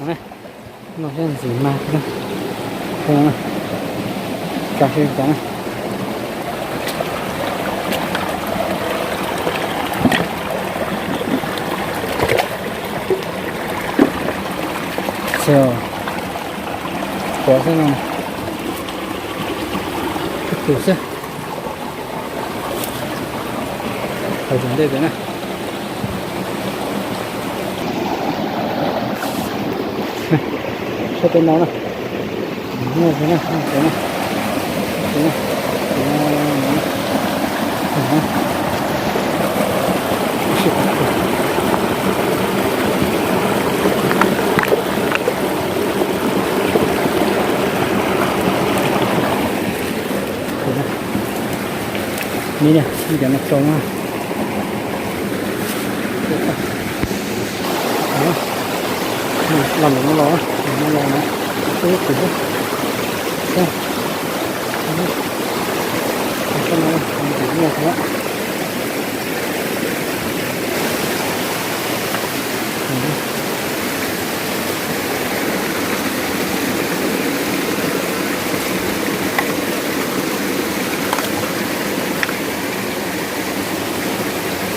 Noj sab ntxim mas, tso seb cas na. Xyov, pom xwb no, ib tug xwb. Hauv zos ntej pem na. Sab pem no na. Nyob pem na, nyob pem na. Pem na. Pem na. Ni na, cov no tsau na. Los lawm no los, no los no. Ib tug xwb. Sab no, no.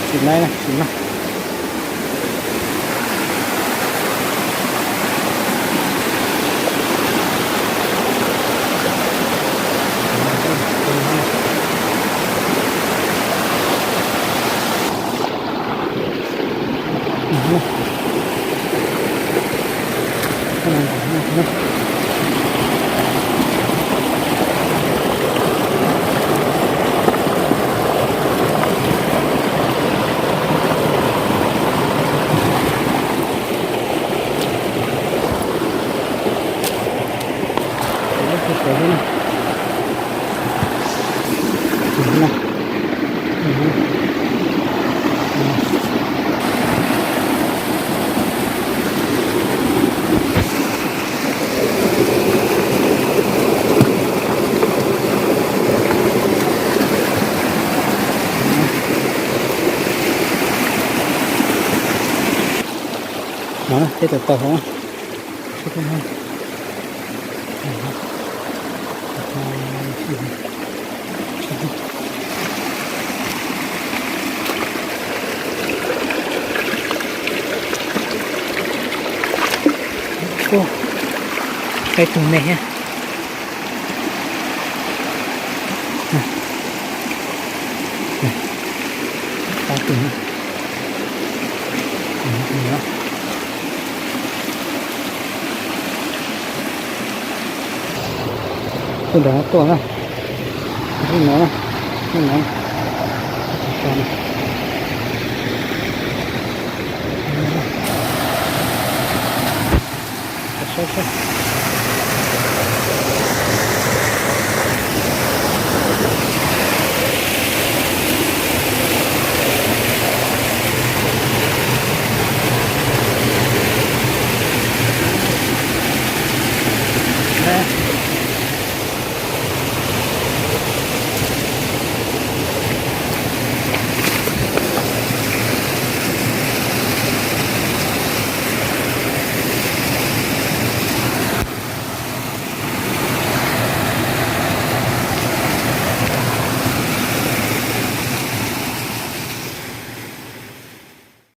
Tsis laib na, tsis laib. No, peb tau tau hauv. Peb tug me thiab. Pab tug. Tuaj nram no tuaj na. Tuaj no, tuaj no.